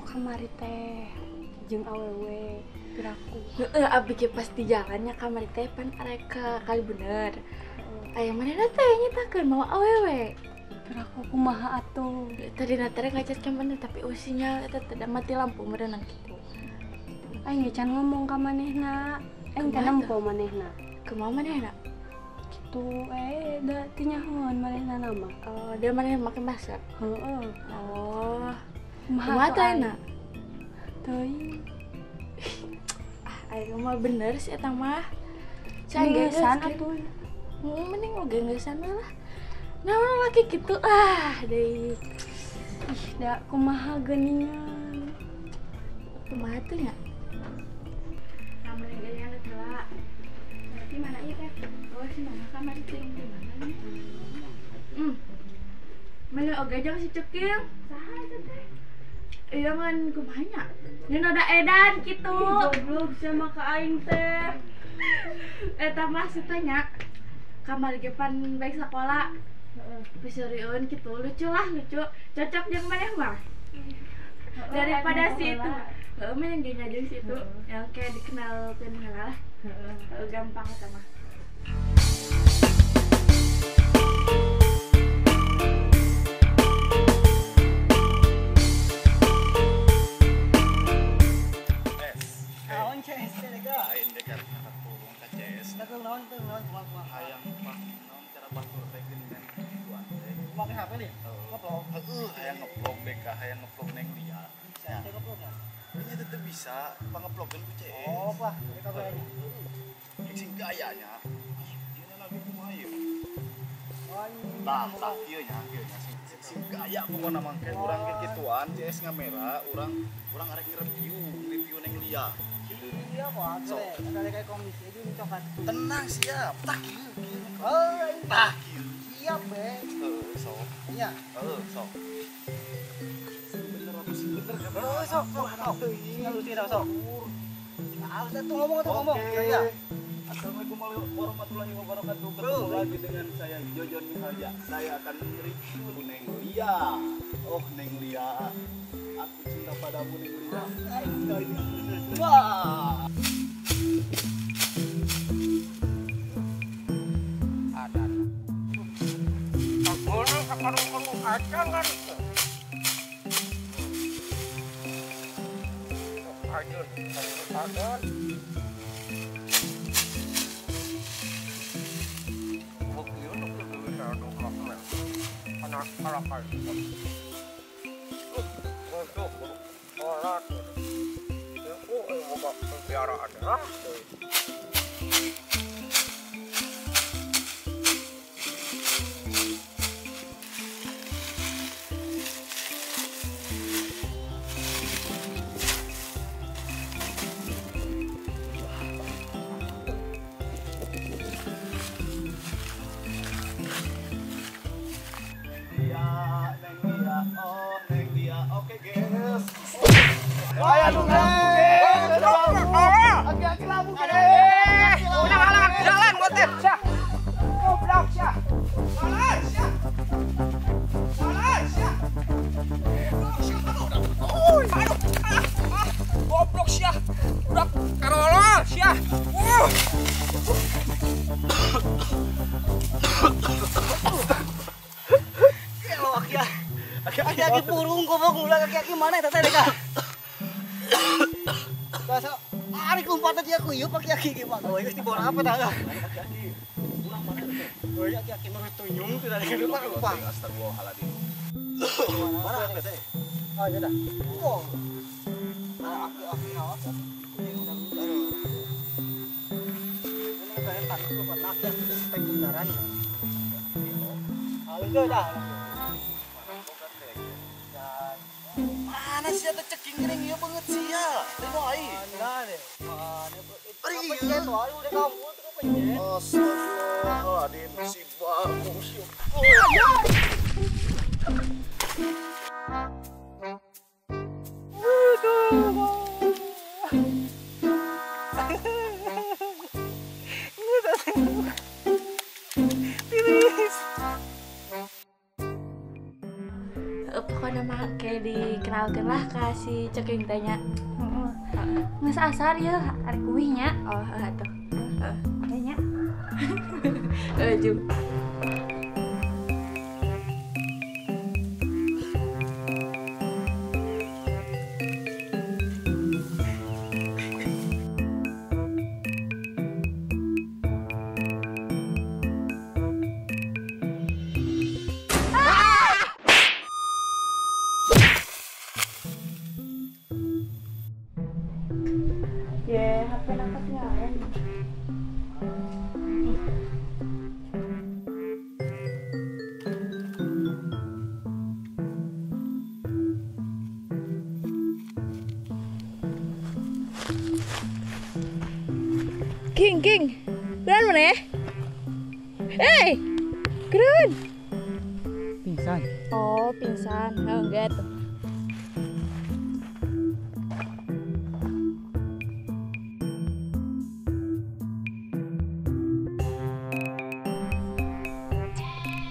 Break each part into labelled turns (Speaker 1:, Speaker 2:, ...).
Speaker 1: Kamari teh jeung awewe piraku.
Speaker 2: Heeh, abdi ge pas di jalannya kamari teh pan arek ka Kali Bener. Aya manehna teh nyitakeun mawa awewe.
Speaker 1: Piraku kumaha atuh?
Speaker 2: Tadi na teh ngacat ka maneh tapi sinyal eta teh mati lampu meureunan kitu.
Speaker 1: Aing ge can ngomong ka manehna. Aing teh nempo manehna.
Speaker 2: Kumaha manehna?
Speaker 1: Kitu da teu nyahoan manehna nama.
Speaker 2: Oh, dia manehna make masker.
Speaker 1: Heeh.
Speaker 2: Oh. Kumaha teh na?
Speaker 1: Teuing.
Speaker 2: Ah, aing mah bener sih eta mah.
Speaker 1: Geussan atuh.
Speaker 2: Mending oge geussan we lah. Naon laki kitu ah deui.
Speaker 1: Ih, da kumaha geuningan.
Speaker 2: Kumaha tuh nya? Kamari ge nya heula.
Speaker 1: Berarti mana ieu teh?
Speaker 2: Oh, si mana kamari teh di mana nya? Mana oge jeung si Cekil? Saha eta teh? Iya ngan kumaha nya? Ini noda edan kitu.
Speaker 1: Goblok sama ka aing teh.
Speaker 2: Eta mah nya kamari ge pan baik sakola. Heeh. Piseurieun kitu, lucu lah, lucu. Cocok jeung maneh mah. Daripada si itu. Heeh, mah yang ge jeung si itu yang kayak dikenalkeun heula lah. Heeh. Gampang eta mah.
Speaker 3: Hayang naon cara batur teh geuningan gituan teh.
Speaker 4: Make HP nih? Ngevlog.
Speaker 3: Heeh, hayang ngevlog deh ka, hayang ngevlog neng dia.
Speaker 4: Bisa teh ngevlog ya?
Speaker 3: Nya tetep bisa, pangevlogeun ku CS.
Speaker 4: Oh, wah, eta bae.
Speaker 3: Sing gayanya. Ih, ieu lagi kumaha ieu? Tah, tah kieu nya, kieu nya sing gaya pokona mah ke urang ke kituan CS ngamera, urang arek nge-review, review neng Lia.
Speaker 4: Iya kok, ada kayak komisi ini coklat.
Speaker 3: Tenang siap, tak kieu kieu.
Speaker 4: Oh,
Speaker 3: tah kieu.
Speaker 4: Siap be.
Speaker 3: Heeh, sok.
Speaker 4: Iya.
Speaker 3: Heeh, sok. Bener aku sih bener kan.
Speaker 4: Oh, sok, sok. Lu tidak sok. Ah, tuh ngomong tuh ngomong. Iya.
Speaker 3: Assalamualaikum warahmatullahi wabarakatuh. Ketemu lagi dengan saya Jojon Miharja. Saya akan mereview Neng Lia. Oh, Neng Lia. Aku cinta padamu Neng Lia. Wah.
Speaker 5: Ada. Sakono sakono acangan. Ajun, acan.
Speaker 4: Aki-aki purung goblok ngulang aki-aki mana eta teh deka. Basa ari lompat aja aku ieu aki-aki ge mah. Geus dibora apa tah?
Speaker 3: Aki-aki ulah mana teh?
Speaker 4: Oh aki-aki mah tunyung teh dari lupa lupa.
Speaker 3: Astagfirullahaladzim.
Speaker 4: Mana teh? Oh iya dah. Oh. Aki-aki naon? Ini kayak tanah lupa laki tek kendaraan. Halus dah.
Speaker 3: Mana sih ada ceking gering ieu banget sia. Tengok ai.
Speaker 4: Mana deh. Mana pencet wae udah kamu tuh pencet.
Speaker 3: Astagfirullahaladzim si bagus.
Speaker 2: Pokoknya mah kayak di Dikenalkeun lah ka si Ceking teh nya.
Speaker 1: Heeh. Geus asar yeuh arek uih nya.
Speaker 2: Oh, heeh atuh. Heeh.
Speaker 1: Aya nya.
Speaker 2: Heeh, jeung. Ye, HP nangkepnya ya. King, King, keren mana ya? Hey, keren.
Speaker 4: Pingsan.
Speaker 2: Oh, pingsan. Oh, enggak tuh.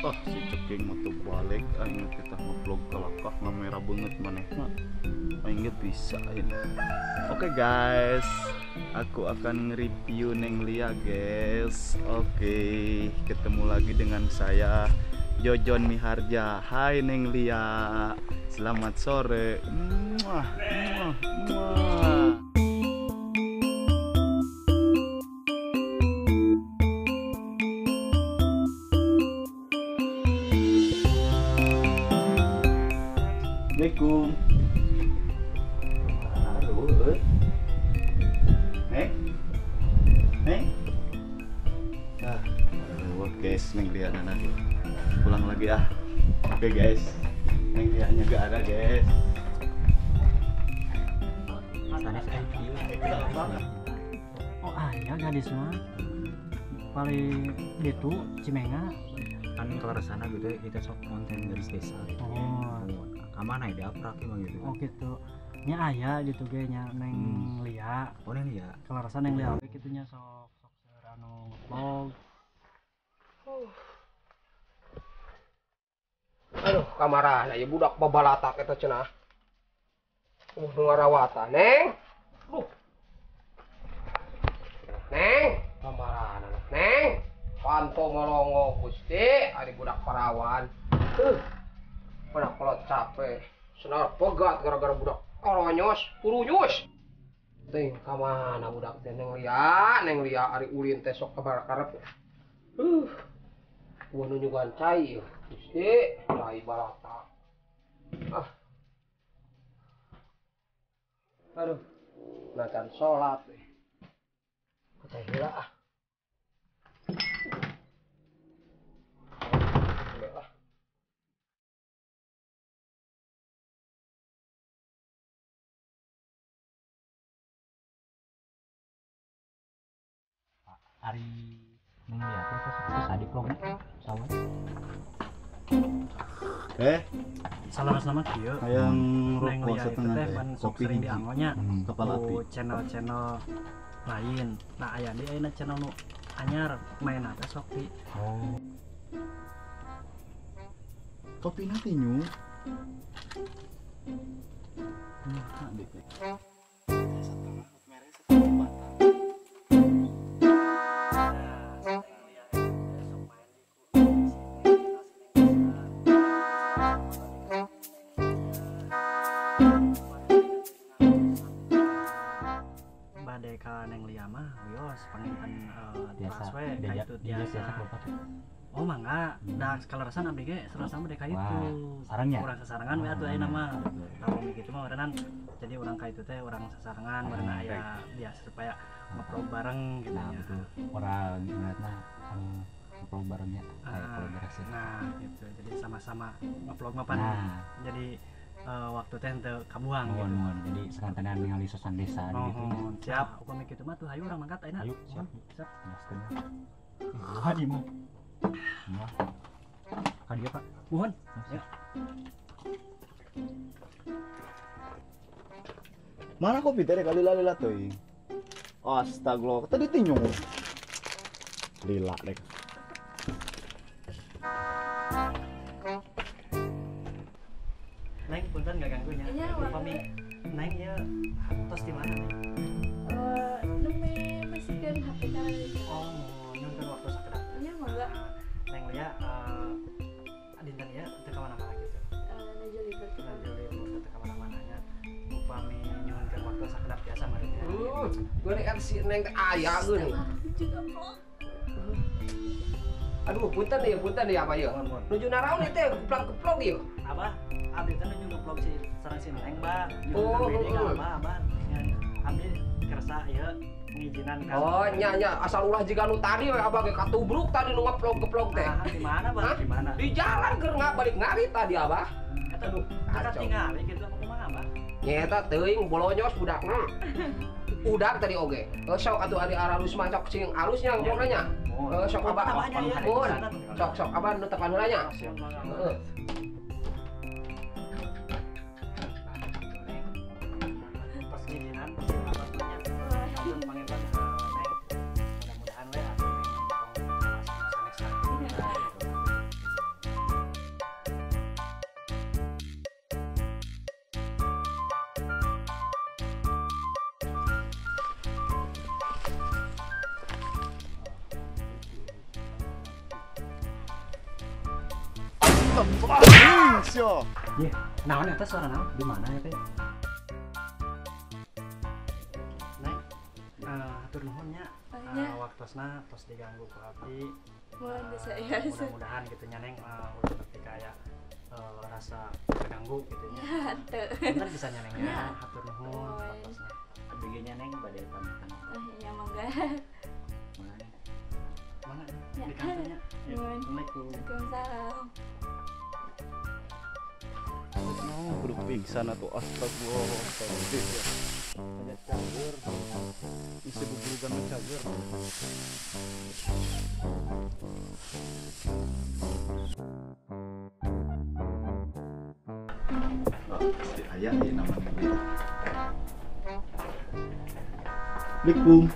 Speaker 3: Ah, si Ceking mah teu balik aing kita ngevlog kalakah ngamera banget manehna. Aing ge bisa ini. Oke guys, aku akan nge-review Neng Lia guys. Oke, ketemu lagi dengan saya Jojon Miharja. Hai Neng Lia, selamat sore. Muah, muah, muah. Assalamualaikum. Halo. Neng. Neng. Ah, aduh, guys, Neng Lia lagi. Pulang lagi ah. Oke guys, Neng Lianya gak ada guys.
Speaker 4: Oh ayah gadis mah paling gitu Cimenga
Speaker 6: kan kalau sana gitu kita sok konten gadis desa gitu.
Speaker 4: Oh,
Speaker 6: kamana ya diaprak emang gitu.
Speaker 4: Oh gitu. Nya aya gitu ge nya Neng Lia.
Speaker 6: Oh Neng Lia.
Speaker 4: Kalau Neng Lia oge kitu nya sok sok seur anu ngevlog.
Speaker 5: Aduh, kamarana ya budak babalatak eta cenah. Nu ngarawatan, Neng. Duh. Neng, kamarana, Neng. Panto molongo Gusti, ari budak parawan. Pada kolot capek, senar pegat gara-gara budak oronyos, purunyus. Ting kamana budak teh Neng Lia ari ulin teh sok kabar karep. Gua nunjukan cai, Gusti, cai balata. Ah. Aduh, nacan salat. Kata heula ah.
Speaker 6: Ari Neng Lia teh terus adi vlogna sawah.
Speaker 4: Salah-salah kieu.
Speaker 3: Hayang
Speaker 4: Neng
Speaker 3: rokok
Speaker 4: Lia itu
Speaker 3: setengah
Speaker 4: teh
Speaker 3: teh,
Speaker 4: pan sok
Speaker 3: kopi
Speaker 4: sering
Speaker 3: hiji.
Speaker 4: diangonya
Speaker 3: Kepala
Speaker 4: ku
Speaker 3: api.
Speaker 4: channel-channel lain. Nah aya deui ayeuna channel nu anyar mainna teh sok di
Speaker 6: Oh.
Speaker 3: Kopi nanti nyu. Nah, deh. Setengah mere setengah batang.
Speaker 4: Bade ka Neng Lia mah wios panginten
Speaker 6: Biasa
Speaker 4: teras we ka
Speaker 6: diajak
Speaker 4: itu
Speaker 6: diajak
Speaker 4: tiasa.
Speaker 6: biasa lupa tuh.
Speaker 4: Oh mangga, da kalarasan abdi ge serasa mah ka itu.
Speaker 6: Wah, sarengnya?
Speaker 4: Urang sasarengan we atuh ayeuna mah. Tah gitu mah eureunnan jadi urang ka itu teh urang sasarengan meureun aya biasa supaya ngobrol bareng gitu
Speaker 6: Nah,
Speaker 4: nya.
Speaker 6: betul. Orang ibaratna ngobrol barengnya kayak
Speaker 4: Ah,
Speaker 6: kolaborasi.
Speaker 4: Nah, gitu. Jadi sama-sama ngevlog mah pan.
Speaker 6: Nah,
Speaker 4: Jadi waktu teh henteu kabuang
Speaker 6: mohon
Speaker 4: gitu.
Speaker 6: mohon. Jadi sekantenan ningali sosan desa di gitu.
Speaker 4: Mohon, siap. Upami kitu mah tuh hayu urang mangkat ayeuna.
Speaker 6: Ayo, siap.
Speaker 4: Siap.
Speaker 6: Jelaskeun. Wah, ieu mah. Wah. Ka dieu, Pak.
Speaker 4: Mohon.
Speaker 6: Ya.
Speaker 3: Mana kopi teh kali lila teuing. Astagfirullah, tadi tinyu. Lila dek.
Speaker 4: Neng, punten nggak ganggu nya.
Speaker 2: Iya,
Speaker 4: Upami Neng ieu tos di mana nih?
Speaker 2: Nembe masihkeun HP kana.
Speaker 4: Oh, nyuhunkeun waktu sakedap.
Speaker 2: Nya mangga.
Speaker 4: Neng Lia dinten ieu teu ka mana-mana gitu.
Speaker 1: Nuju libur.
Speaker 4: Nuju libur teu ka mana-mana nya. Upami nyuhunkeun waktu sakedap biasa meureun nya.
Speaker 5: Geuning kan si Neng teh aya geuning. Aduh, punten ya apa ya? Nuju naraon ieu teh keplok-keplok ieu.
Speaker 4: Abah, abdi teh nuju ngeplok si sareng si Neng, Bah.
Speaker 5: Oh,
Speaker 4: abah, abah. Abdi kersa ieu ngijinan ka.
Speaker 5: Oh, nya nya asal ulah jiga nu tadi we abah ge katubruk tadi nu ngeplok-keplok teh.
Speaker 4: Di mana, Bah? Di mana?
Speaker 5: Di jalan keur balik ngarit tadi abah.
Speaker 4: Eta aduh, katingali kitu apa kumaha, Abah?
Speaker 5: Nyeta teuing bolonyos budakna. Udah tadi oge. Sok atuh ari aralus mah sok sing alusnya ngomongna nya. Sok abah. Mun. Sok sok abah nu tepan heula nya. Heeh.
Speaker 4: Pas ngijinan abah nya. Ampun panginten Neng. Mudah-mudahan we atuh Neng tong sanes sanes. Ye, naon eta suara naon? Di mana ya teh? Neng, hatur nuhun nya. Waktosna tos diganggu ku abdi. Mudah-mudahan gitu nya Neng, ulah nepi ka aya rasa terganggu gitu nya.
Speaker 2: Henteu.
Speaker 4: Punten bisa nya Neng nya, hatur nuhun waktosna.
Speaker 6: Abdi ge nya Neng bade pamitan.
Speaker 2: Ya mangga.
Speaker 6: Mangga Neng.
Speaker 4: Mangga di kantor nya. Assalamualaikum.
Speaker 2: Waalaikumsalam.
Speaker 3: Kudu pingsan atau astagfirullah. Ada cager. Isi buburugan mah cager. Si ayah ya namanya. Assalamualaikum.